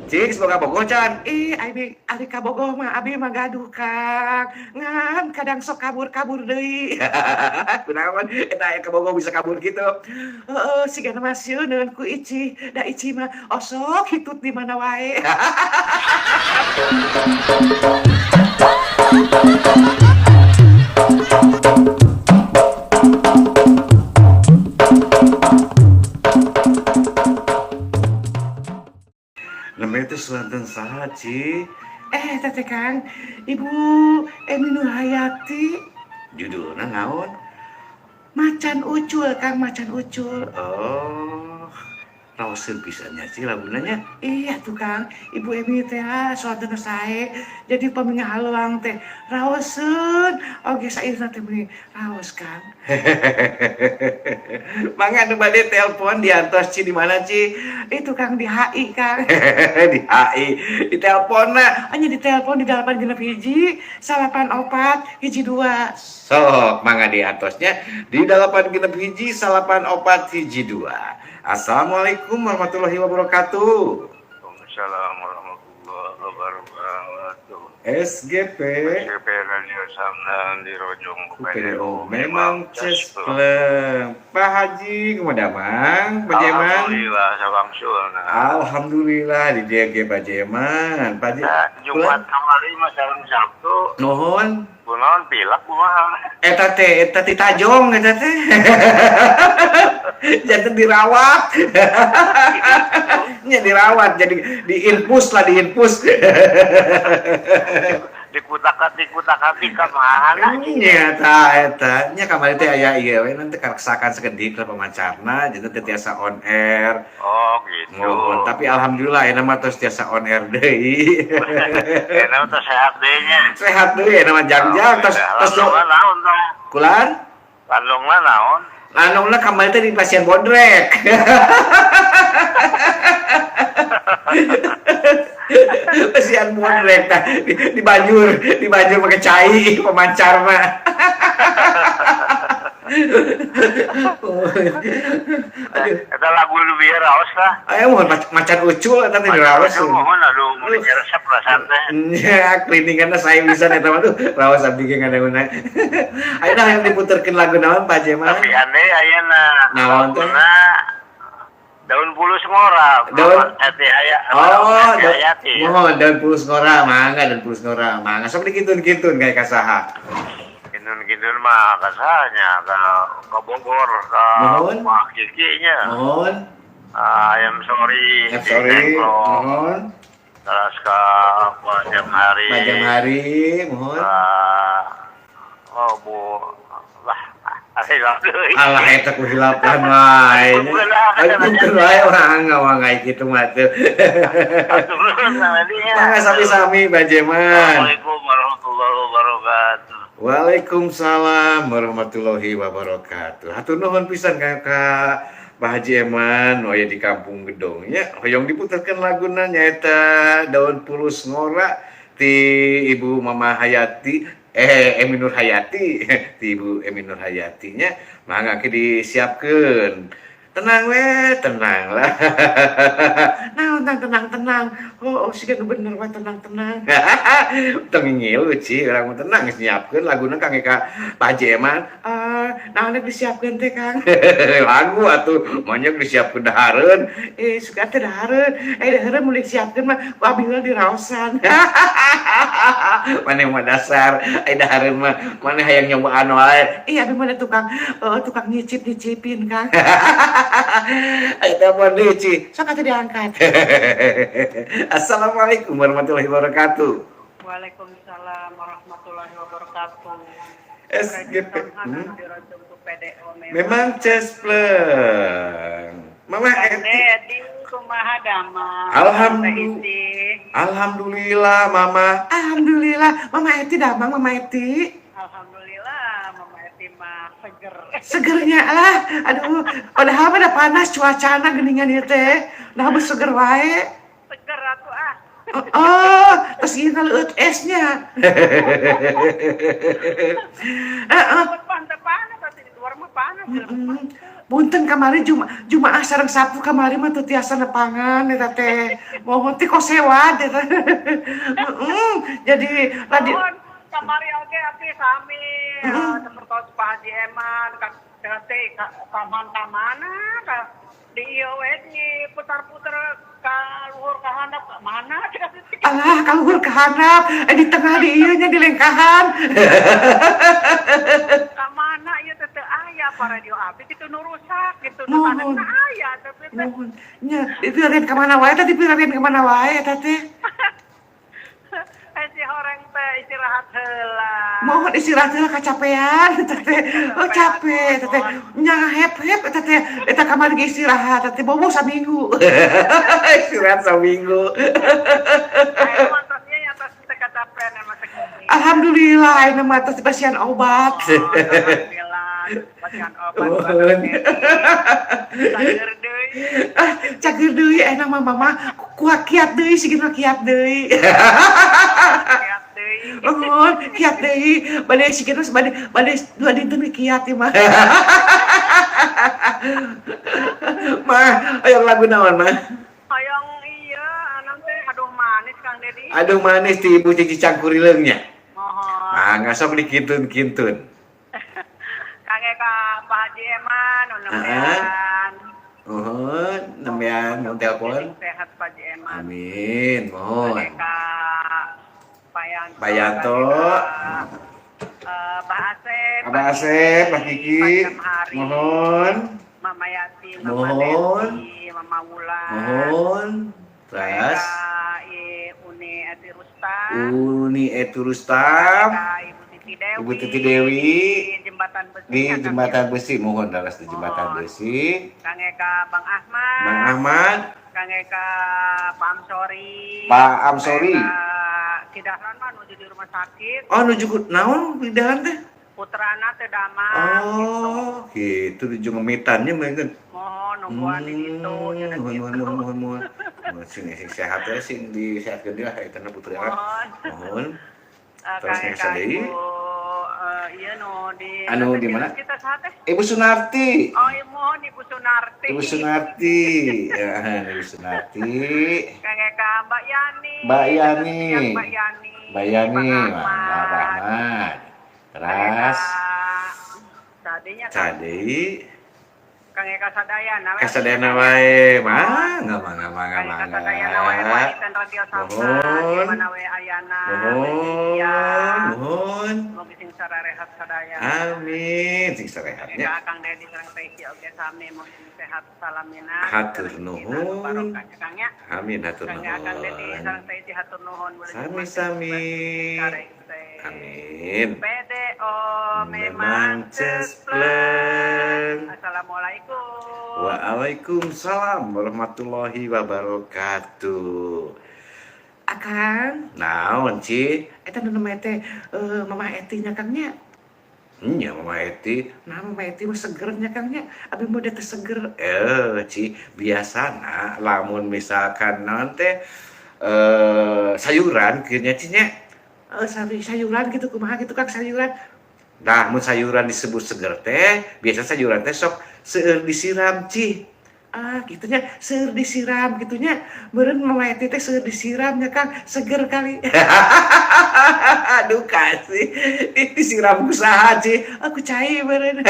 Cik, semoga bogoh can. Ih, abi ari kabogoh mah abi mah gaduh, Kang. Ngan kadang sok kabur-kabur deui. Kunaon eta aya kabogoh bisa kabur gitu. Heeh, sigana mah sieuneun ku Ici. Da Ici mah osok hitut di mana wae. Namanya teh suanten saha, Ci? Eh, teteh Kang, Ibu Emi Nurhayati. Judulna naon? Macan Ucul, Kang, Macan Ucul. Oh, raoseun pisan nya Ci laguna nya. Iya tuh Kang, Ibu Emi teh suanten sae. Jadi pami ngahaluang teh raoseun. Oge sairna teh meuni raos, Kang. Mangga nu bade telepon diantos Ci di mana Ci? Itu Kang di HI, Kang. Di HI. Di teleponna, hanya di telepon di 861 94 12. Sok mangga diantosnya di 861 94 12. Assalamualaikum warahmatullahi wabarakatuh. Waalaikumsalam warahmatullahi wabarakatuh. SGP SGP Radio Samdan di Rojong PDO memang cespleng. Pak Haji kumaha damang? Pak Jeman? Alhamdulillah sawangsulna. Alhamdulillah di DG Pak Jeman. Pak Haji. Nah, Jumat kamari mah sareng Sabtu. Nuhun. Kunaon pilek kumaha? Eta teh eta ti tajong eta teh. Janten dirawat. Nya dirawat jadi diinfus lah, diinfus. Dikutak-dikutak-atik ka mana? Nya ta eta nya kamari teh aya ieu we nanti kareksakan sakedik lah pemancarna jadi teu tiasa on air. Oh gitu. Mohon, tapi alhamdulillah ayeuna mah tos tiasa on air deui. Ayeuna mah tos sehat deui nya. Sehat deui ayeuna mah jang-jang tos tos Landongna naon tah? Kulan? Landongna naon? Landongna kamari teh di pasien bodrek. Pasien bodrek tah di banjur, di banjur pakai cai pemancar mah. Aduh. Eta lagu nu bieu raos lah. Aya mohon macan ucul eta teh raos. Mohon aduh mun resep perasaan teh. Nya klininganna sae pisan eta mah tuh raos abdi ge ngadanguna. Ayeuna hayang diputerkeun lagu naon Pak Jeman? Tapi aneh ayeuna. Naon teh? Daun pulus ngora. Daun Eti aya. Oh, mohon daun pulus ngora, mangga daun pulus ngora. Mangga sok dikitun-kitun kayak kasaha. Kitun-kitun mah kasahanya ke Bogor ke Wah Kiki nya. Mohon. I am sorry. I'm sorry. Mohon. Terus ke Pak Jamhari. Pak Jamhari, mohon. Oh Bu lah. Alah eta ku hilapan wae. Aduh wae urang ngawanggai kitu mah teu. Mangga sami-sami Pak Jeman. Assalamualaikum warahmatullahi wabarakatuh. Waalaikumsalam warahmatullahi wabarakatuh. Hatur nuhun pisan ka Pak Haji Eman nu aya di Kampung Gedong nya. Hoyong diputerkeun laguna nyaeta Daun Pulus Ngora ti Ibu Mama Hayati. Emi Nur Hayati, ti Ibu Emi Nur Hayati nya, mangga ke disiapkeun. Tenang we, tenang lah. Naon tenang tenang tenang. Oh, oh siga nu bener we tenang tenang. Tong ngilu Ci, urang mah tenang geus nyiapkeun laguna kangge ka Pak Haji Eman. Naon rek disiapkeun teh Kang? Lagu atuh, manya disiapkeun dahareun. Suka teh dahareun. Dahareun mun disiapkeun mah ku abi heula diraosan. Maneh mah dasar, dahareun mah maneh hayang nyobaan wae. Ih, abi mah tukang tukang nyicip-nyicipin Kang. Ayo telepon deui Ci, sok atuh diangkat. Assalamualaikum warahmatullahi wabarakatuh. Waalaikumsalam warahmatullahi wabarakatuh. SGP. Memang cespleng. Mama Eti kumaha damang. Alhamdulillah. Alhamdulillah Mama. Alhamdulillah Mama Eti damang Mama Eti. Alhamdulillah Mama Eti mah seger. Segernya lah. Aduh, padahal mah panas cuacana geuningan ieu teh. Nah, geus seger wae. Seger atuh ah. Oh, terus ieu ngaleueut esnya. Heeh. Panas di luar mah panas. Punten kamari Jumaah sareng Sabtu kamari mah teu tiasa nepangan eta teh. Mohon ti kosewad eta. Heeh, jadi ladi Mohon kamari oge abdi sami sepertos Pak Haji Eman ka teh ka ka mana ka di ieu we di putar-putar ka luhur ka handap ka mana. Alah, ka luhur ka handap, eh, di tengah di ieu nya di lengkahan. Ka mana ieu teh teu aya pa radio abdi kitu nu rusak gitu nu Mohon. Sanesna aya tapi teh. Mohon. Nya, dipirarian ka mana wae teh, dipirarian ka mana wae eta teh? Eh, si horeng teh istirahat heula. Mohon istirahat heula, kacapean eta teh. Oh, capek eta teh. Nya ngahep-hep eta teh. Eta kamari ge istirahat eta teh bobo saminggu. Istirahat saminggu. Aya mah tos nya tos teu kacapean emang segini. Alhamdulillah ayeuna mah tos dipasihan obat. Oh, alhamdulillah pasihan obat. Mohon. Cager deui. Ah, cager deui ayeuna mah mama kuat kiat deui sigina kiat deui. Kiat deui. Mohon kiat deui bade sigina bade bade 2 dinten ge kiat ieu mah. Mah, hoyong lagu naon, Mah? Hoyong ieu anu teh Aduh Manis, Kang Dedi. Aduh Manis ti Ibu Cici Cangkurileung nya. Mohon. Mangga sok dikintun-kintun. Kang ka Pak Haji Eman nu nembean. Mohon nembean mau telepon. Sehat Pak Haji Eman. Amin, mohon. Kang ka Pak Yanto. Pak Yanto. Pak Asep. Abah Asep, Pak Kiki. Pak Jamhari. Mohon. Mama Yati, Mama Mohon. Desi, Mama Wulan. Mohon. Terus Uni Eti Rustam. Uni Eti Rustam. Ibu Titi Dewi. Ibu Titi Dewi. Di Jembatan Besi. Di Kang Jembatan Besi, mohon dalas di Jembatan Mohon. Besi. Kang Eka Bang Ahmad. Bang Ahmad. Kang Eka Pak Amsori. Pak Amsori. Kang Eka Kidahlan mah nuju di rumah sakit. Oh, nuju naon kidahan teh? Putrana teu damang gitu. Oh, gitu nuju ngemitannya meureun. Mohon nungguan di ditu cenah Mohon, gitu. mohon, mohon, mohon, mohon. Mohon sing sing sehat ya, sing disehatkeun deui lah eta putri. Mohon. Mohon. Terus Kang yang Eka sadeu? Ibu ieu nu di Anu di mana? Kita saha teh? Ibu Sunarti. Oh, iya, mohon Ibu Sunarti. Ibu Sunarti. Ya, Ibu Sunarti. Kang Eka Mbak Yani. Mbak Yani. Mbak Yani. Mbak Yani, Bang Mbak Ahmad. Ahmad. Kang Eka Terus tadinya tadi Kang Eka Sadayana we. Kasadayana wae, mangga mangga mangga Kang Eka mangga. Sadayana wae Waitan Radio Samsa Mohon. di mana we ayana. Mohon, Ya. mohon. Mugi sing sararehat sadaya. Amin, sing Kang sarehatnya. Eka Kang Dedi sareng Teh Ici oge sami mugi sing sehat salamina. Hatur nuhun. Barokahnya Kang nya. Amin, hatur Kang Eka Kang Dedi nuhun. sareng Teh Ici hatur nuhun. Sami-sami. Amin. PDO Memang memang cespleng. Assalamualaikum. Waalaikumsalam warahmatullahi wabarakatuh. Akang, naon Ci? Eta nu namanya teh Mama Eti nya Kang nya. Nya Mama Eti, nah Mama Eti mah seger nya Kang nya. Abi mah teh seger. Eh, Ci, biasana lamun misalkan naon teh sayuran kieu nya Ci nya. Eh, sayuran gitu kumaha gitu Kang sayuran. Nah, mun sayuran disebut seger teh, biasa sayuran teh sok seueur disiram, Ci. Ah, gitunya seueur disiram gitunya. Meureun Mama Eti teh seueur disiram nya Kang, seger kali. Aduh kasih. Disiram ku saha, Ci? Aku cai meureun.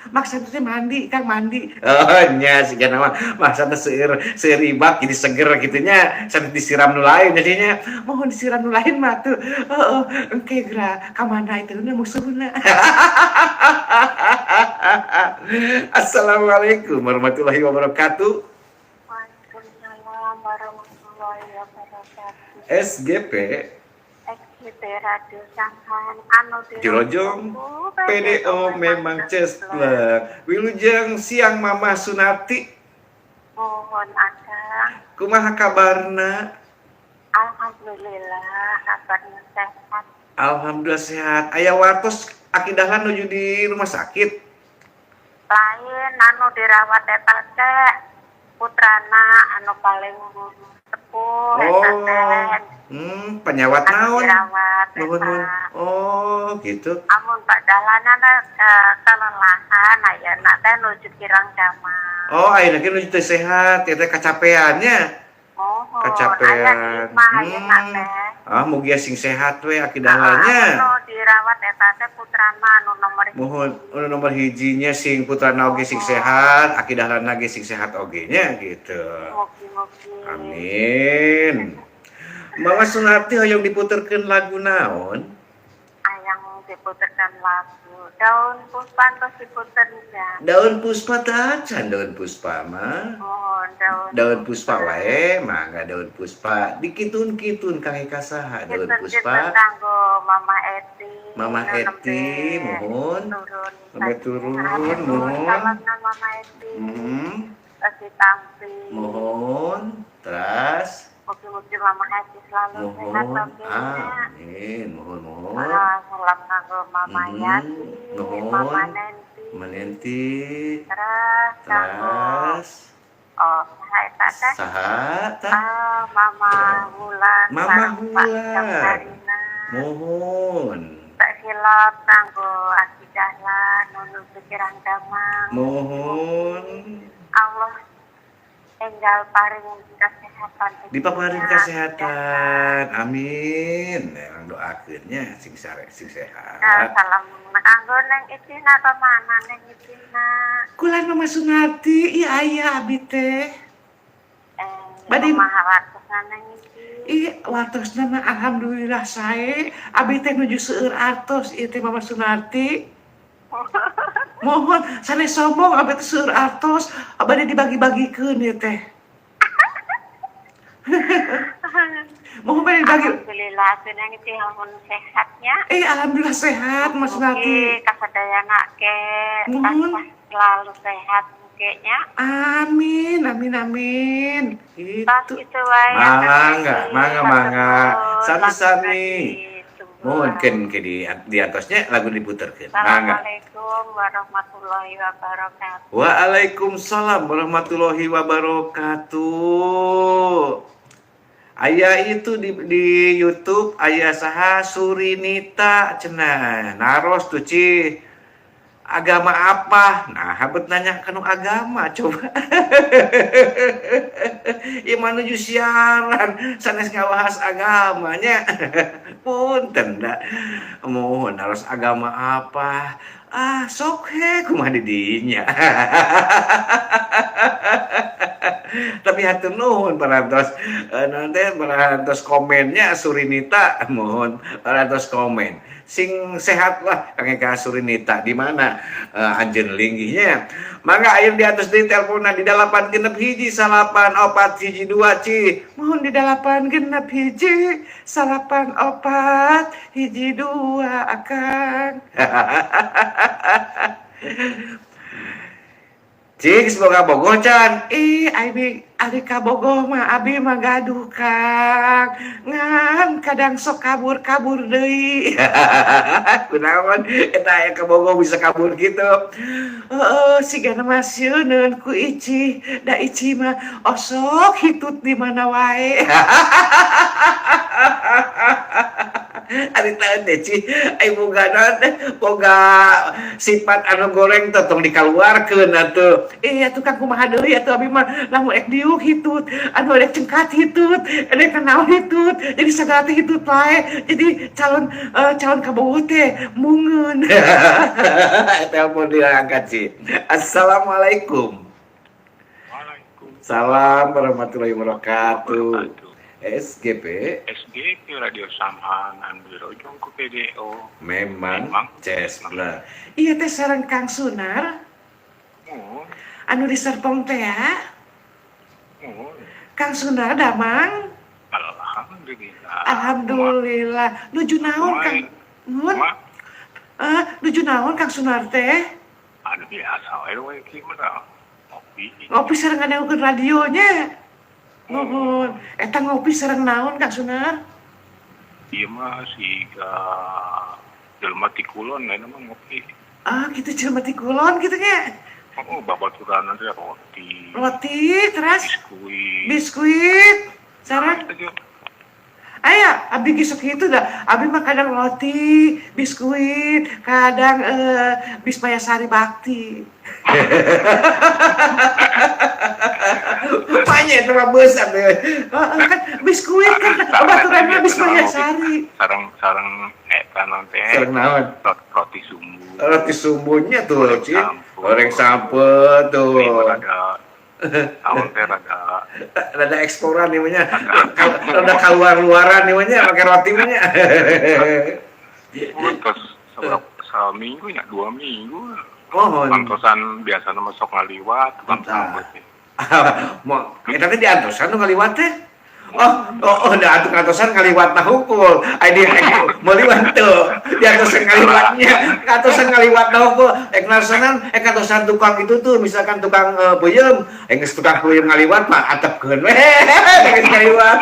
Maksudnya teh mandi, Kang, mandi. Oh, nya sigana mah maksudna seueur seueur ibak jadi seger gitu nya. Sanes disiram nu lain jadinya. Mohon disiram nu lain mah tuh. Heeh, engke geura ka mana itu na musuhna. Assalamualaikum warahmatullahi wabarakatuh. Waalaikumsalam warahmatullahi wabarakatuh. SGP SGP Radio Sangkan anu Dirojong PDO memang cespleng. Wilujeng siang Mama Sunarti. Mohon Akang. Kumaha kabarna? Alhamdulillah kabarnya sehat. Alhamdulillah sehat. Aya wartos Aki Dahlan nuju di rumah sakit. Lain anu dirawat eta teh putrana anu paling sepuh eta Oh. teh. Penyawat Anu naon? dirawat Nuhun, nuhun. eta. Oh, gitu. Amun Pak Dahlan kelelahan Ayeuna teh nuju kirang damang. Oh, ayeuna ge nuju teu sehat, ieu teh kacapean nya. Mohon, aya di Kacapean. imah ayeuna teh. Ah, mugia sing sehat we Aki Dahlan nya. Anu dirawat eta teh putrana anu nomor hiji. Mohon, anu nomor hijinya sing putrana oge sing sehat, Aki Dahlan ge sing sehat oge nya gitu. Mugi-mugi. Amin. Mama Sunarti hoyong diputerkeun lagu naon? Ayang diputerkan lagu Daun Puspa terus diputer ya. Daun Puspa teh acan Daun Puspa mah. Mohon Daun Daun Puspa wae, mangga Daun Puspa. Dikitun-kitun kangge ka saha Daun Puspa? Kanggo Mama Eti. Mama nu Eti, nembe mohon. turun. Nembe turun, Aduh, mohon. salamna Mama Eti. Terus ditampi. Mohon. Terus Mugi-mugi Mama Eti selalu sehat mohon. oge nya. Amin. Mohon, mohon. Ah, salam kanggo Mama Yati, Mohon. Mama Nenti. Menenti. Terus kanggo Terus oh, saha eta teh? saha tah? Ah, Mama Wulan Mama sareng Pak Wulan. Jamkarina. Mohon. Tak hilap kanggo Aki Dahlan nunu pikiran damang. Mohon. Allah enggal paring kesehatan. Dipaparin kesehatan. Amin. Urang doakeun nya sing sare sing Nah, sehat. salam kanggo Neng Itina ka mana Neng Itina? Kulan Mama Sunarti, iya aya abi teh. Eh, Bade kumaha wartosna Neng Iti? Ih, wartosna mah alhamdulillah sae. Abi teh nuju seueur artos ieu teh, Mama Sunarti. Mohon sanes sombong, abi teh seueur artos, bade dibagi-bagikeun ieu teh. Mohon bade dibagi. Alhamdulillah atuh Neng Iti amun sehatnya. Eh, alhamdulillah sehat, Mas Mugi Sunarti. kasadayana ke Mohon. tansah selalu sehat mugi nya. Amin, amin, amin. Tos Itu. kitu wae. Mangga, mangga, mangga. Sami-sami. Sami. Mohon keun ke di antosnya lagu diputerkeun. Mangga. Assalamualaikum warahmatullahi wabarakatuh. Waalaikumsalam warahmatullahi wabarakatuh. Aya itu di YouTube aya saha, Surinita cenah naros tuh, Ci, agama apa? Nah, habet nanya kanu agama coba. Ieu mah nuju siaran sanes ngabahas agamanya. Punten da. Mohon naros agama apa? Ah, sok he kumaha di dinya. Tapi hatur nuhun parantos naon teh, parantos komennya Surinita, mohon parantos komen. Sing sehat lah kangge ka Surinita di mana anjeun linggihnya. Mangga aya di atas di teleponan di 861 9412, Ci. Mohon di 861 9412, Akang. Cik, semoga bogoh can. Ih, abi ari kabogoh mah abi mah gaduh, Kang. Ngan kadang sok kabur-kabur deui. Kunaon eta aya kabogoh bisa kabur gitu? Heeh, sigana mah sieuneun ku Ici. Da Ici mah osok hitut di mana wae. Ari teh teh, Ci, ai boga naon teh, boga sifat anu goreng teh tong dikaluarkeun atuh. Eh, atuh Kang, kumaha deui atuh, abi mah lamun ek diuk hitut, anu rek cengkat hitut, rek naon hitut, jadi sagala teh hitut wae. Jadi calon kabogoh teh mungeun. Telepon diangkat, Ci. Assalamualaikum. Waalaikumsalam Salam warahmatullahi wabarakatuh. wabarakatuh. SGP. SGP Radio Samhan anu dirojong ku PDO. Memang Memang. Cesla. Iya teh sareng Kang Sunar Oh, anu di Serpong teh ya. oh. Kang Sunar damang? Alhamdulillah. Alhamdulillah. Nuju naon, Kang? Nuhun. Kumaha? Ah, nuju naon Kang Sunar teh? Anu biasa wae we kieu mah. Ngopi. Ngopi sareng ngadangukeun radionya. Nuhun. Eta ngopi sareng naon, Kang Sunar? Ieu mah siga jelema ti kulon lain mah ngopi. Ah, gitu, jelema ti kulon gitu nya. Oh, babaturan teh roti. Roti terus biskuit. Biskuit. Sareng Itu juga. Aya, abdi ge sok kitu da. Abdi mah kadang roti, biskuit, kadang Bismaya Sari Bakti. Banyak itu mah beus abdi. Heeh, kan biskuit kan baturan mah Bismaya Sari. Sareng sareng eta naon teh? Sareng naon? Roti sumbu. Roti sumbunya tuh, Goreng Ci. sampeu. Goreng sampeu tuh. Ini rada naon teh, rada Rada eksporan nih mah. Rada keluar-luaran nih mah pakai roti mah nya. Terus seberapa seminggu ya, 2 minggu. Mohon. Antosan biasa mah sok ngaliwat tukang sampeu teh. Mau eta teh diantosan nu ngaliwat teh? Oh, da atuh ngantosan ngaliwat na hukul. Ai di meuli mah teu. Diantosan ngaliwatnya, ngantosan ngaliwat na hukul. Ek narsonan, ek ngantosan tukang itu tuh, misalkan tukang peuyeum, ek geus tukang peuyeum ngaliwat mah atepkeun we. Geus ngaliwat.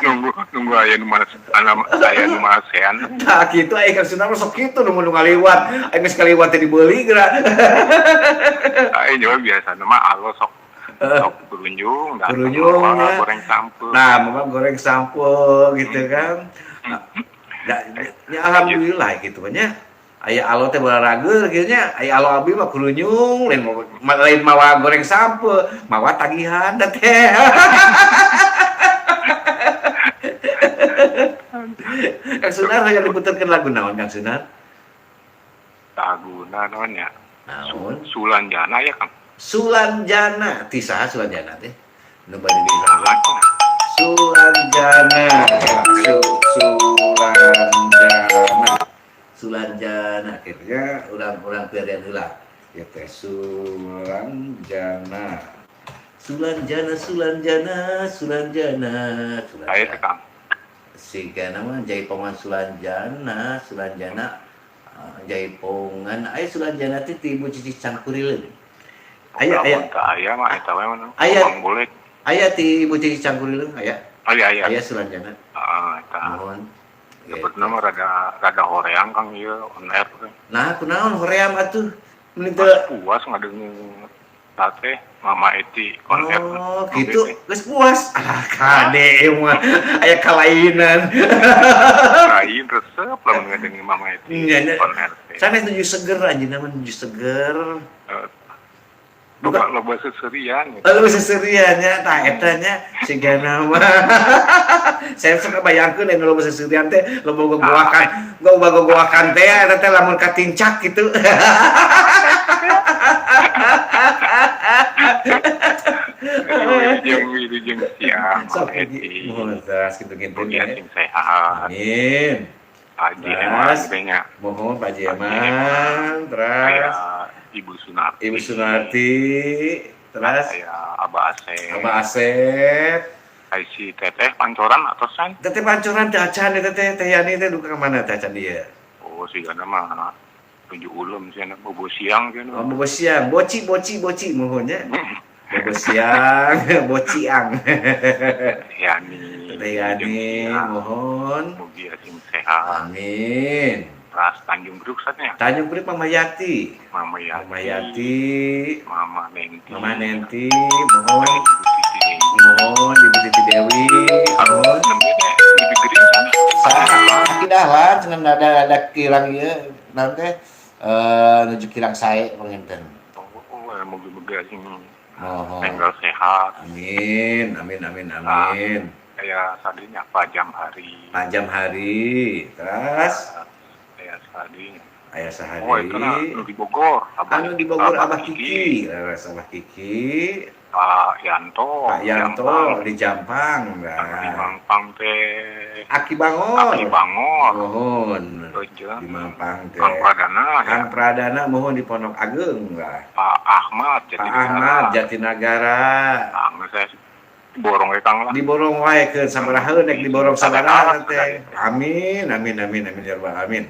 Nunggu nunggu aya nu mana aya nu marasean. Tah kitu ai Kang Sunar sok kitu nu ngaliwat. Ai geus ngaliwat teh dibeuli geura. Ai juga biasa mah alo sok sok berunjung datang. Berunjung, bawa ya. Goreng sampeu. Nah, mama goreng sampeu gitu kan. Nah, ya alhamdulillah gitu nya. Aya alo teh bararager kieu nya. Aya alo abdi mah kurunyung, lain lain mawa goreng sampeu, mawa tagihan da teh. Kang Sunar hayang diputerkeun lagu naon, Kang Sunar? Laguna naon ya? Naon? Sulanjana ya, Kang. Sulanjana, ti saha Sulanjana teh? Nu bade di Lagu. Sulanjana, Sulanjana. Sulanjana akhirnya urang-urang pilihan heula. Ya teh Sulanjana. Sulanjana, Sulanjana, Sulanjana, Aya teh, Sulanjana. Kang. Siga nama Jaipongan Sulanjana, Sulanjana Jaipongan. Aya Sulanjana teh ti Ibu Cici Cangkurileung. Aya aya Lamun teu aya mah eta we mah. Aya. Bang boleh. Aya ti Ibu Cici Cangkurileung aya. Aya aya. Aya Sulanjana. Ah, eta. Mohon. Sebetulna mah rada rada hoream, Kang, ieu on air teh. Nah, kunaon hoream atuh? Mending teu Puas ngadengu teh Mama Eti on air. Oh, gitu. Geus puas. Ah, kade mah aya kalainan. Lain resep lamun ngadengu Mama Eti Nya, nya. on air teh. Sanes nuju seger anjeunna mah, nuju seger. Eh, Loba loba seserian gitu. Lalu seserian nya, tah eta nya sigana mah. Saya suka bayangkeun anu loba seserian teh loba gogoakan, loba gogoakan teh eta teh lamun katincak gitu. Wilujeng wilujeng siang Sok Mama Eti. mohon teras kitu-kitu Mugi nya. sing sehat. Amin. Haji Eman Terus. teh nya. Mohon Pak Haji Pak Haji Eman, Aya terus Ibu Sunarti. Ibu Sunarti, terus Aya Abah Asep. Abah Asep. Aya si Teteh Pancoran atosan. Teteh Pancoran teh acan eta teh, Teh Yani teh duka ka mana teh acan ieu? Oh, sigana mah tujuh ulum sih anak bobo siang gitu. Oh, bobo siang, boci boci boci mohon nya. Bobo siang, bociang. Teh Yani. Teh Yani mohon. Mugi sing sehat. Amin. Ras Tanjung Priuk satnya. Tanjung Priuk Mama Yati. Mama Yati. Mama Yati, Mama Nenti. Mama Nenti, mohon. Ibu Titi Dewi. Mohon Ibu Titi Dewi, mohon. Nembe teh di gering sana. Sakit dahlan cenah ada kirang ieu nanti nuju kirang sae panginten. Oh, mugi-mugi sing Mohon. enggal sehat. Amin, amin, amin, amin. Kayak sadinya Pak Jamhari. Pak Jamhari, terus Kayak sadinya. Ayah Oh, itu nah, Sahari. anu di Bogor. Abah, Anu di Bogor Abah Kiki, leres Abah Kiki, Pak Yanto. Pak Yanto Jampang. di Jampang. Anu di Nah. Mampang teh. Aki Bangor. Aki Bangor. Mohon Ujung. di Mampang teh. Kang Pradana ya. Kang Pradana mohon di Pondok Ageng lah. Pak Ahmad Pak Jatinegara. Ahmad Jatinegara. Kang saya borong we Kang lah. Diborong wae ke sabaraha nek diborong sabaraha teh. Amin, amin, amin, amin ya rabbal alamin.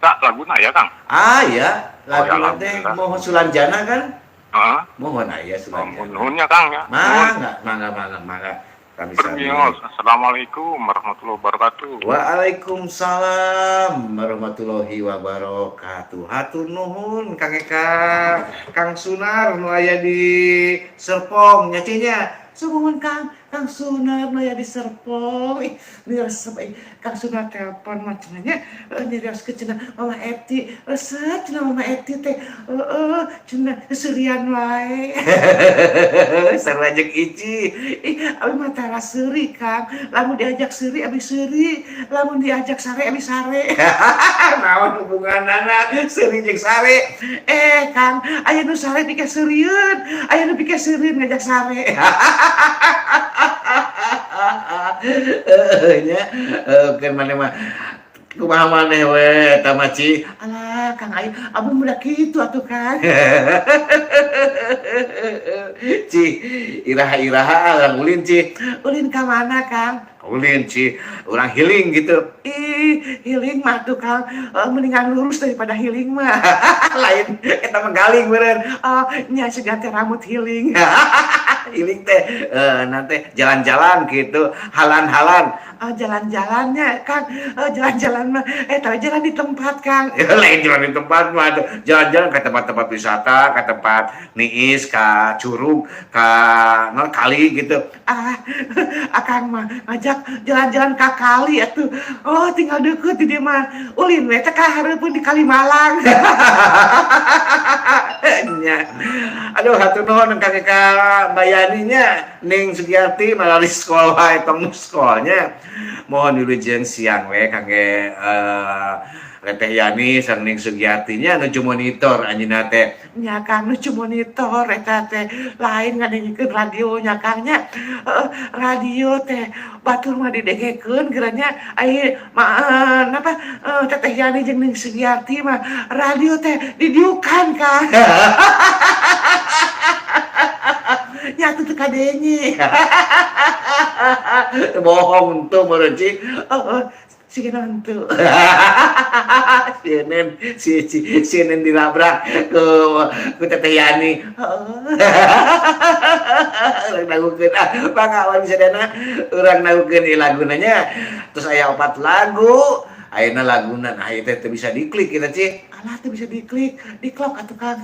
Kita laguna ya, Kang. Ah ya, Oh, ya, lagu teh alhamdulillah. mohon Sulanjana kan? Heeh. Mohon aya Sulanjana. Nuhun ya, Kang ya. Nuhun. Mangga, mangga, mangga, mangga. Kami sami. Permios. Assalamualaikum warahmatullahi wabarakatuh. Waalaikumsalam warahmatullahi wabarakatuh. Hatur nuhun Kang Eka, Kang Sunar nu aya di Serpong nya nya. Sumuhun Kang, Kang Sunar nu aya di Serpong. Ih, resep ih Kang Sunar telepon mah cenah nya. Nyarioskeun cenah Mama Eti, resep cenah Mama Eti teh. Heeh, cenah seurian wae. Sarua jeung Ici. Ih, abi mah tara seuri, Kang. Lamun diajak seuri abi seuri, lamun diajak sare abi sare. Naon hubunganana seuri jeung sare? Eh, Kang, aya nu sare dikaseurieun, aya nu pikaseurieun ngajak sare. Heeh nya, keun maneh mah kumaha maneh we eta mah Ci? Alah, Kang Ayu, abdi mah kitu atuh, Kang. Ci, iraha-iraha urang ulin, Ci. Ulin ka mana, Kang? Ulin, Ci, urang healing gitu. Ih, healing mah tuh, Kang, mendingan lurus daripada healing mah. Lain, eta mah galing meureun. Oh, nya sugan teh rambut healing. Healing teh nanti jalan-jalan gitu, halan-halan. Oh, jalan-jalannya, Kang. Oh, jalan-jalan mah tapi jalan di tempat, Kang. Lain jalan di tempat mah tuh. Jalan-jalan ke tempat-tempat wisata, ke tempat niis, ke curug, ke non kali gitu. Ah, akang mah ngajak jalan-jalan ke kali atuh. Oh, tinggal deket di dieu mah. Ulin we teh ka hareupeun di Kalimalang. Nya. Aduh, hatur nuhun ka ka Mbak Yani nya, Ning Sugiarti melalui sekolah tong sekolahnya. Mohon wilujeng siang we kangge Teteh Yani sareng Ning Sugiarti nya nuju monitor anjeunna teh. Nya Kang, nuju monitor eta teh lain ngadengikeun radio nya Kang nya. Heeh, radio teh batur mah didengekeun geura nya ai ma napa Teteh Yani jeung Ning Sugiarti mah radio teh didiukan, Kang. Nya atuh teu kadenge. Bohong tuh meureun Ci. Heeh, sigana henteu. CNN si, si CNN dilabrak ke ku Teteh Yani. Heeh. Urang dangukeun ah pangawan sadayana urang dangukeun ieu laguna nya. Terus aya 4 lagu. Ayeuna laguna nah ieu teh teu bisa diklik kita Ci. Alah teu bisa diklik, diklok atuh Kang.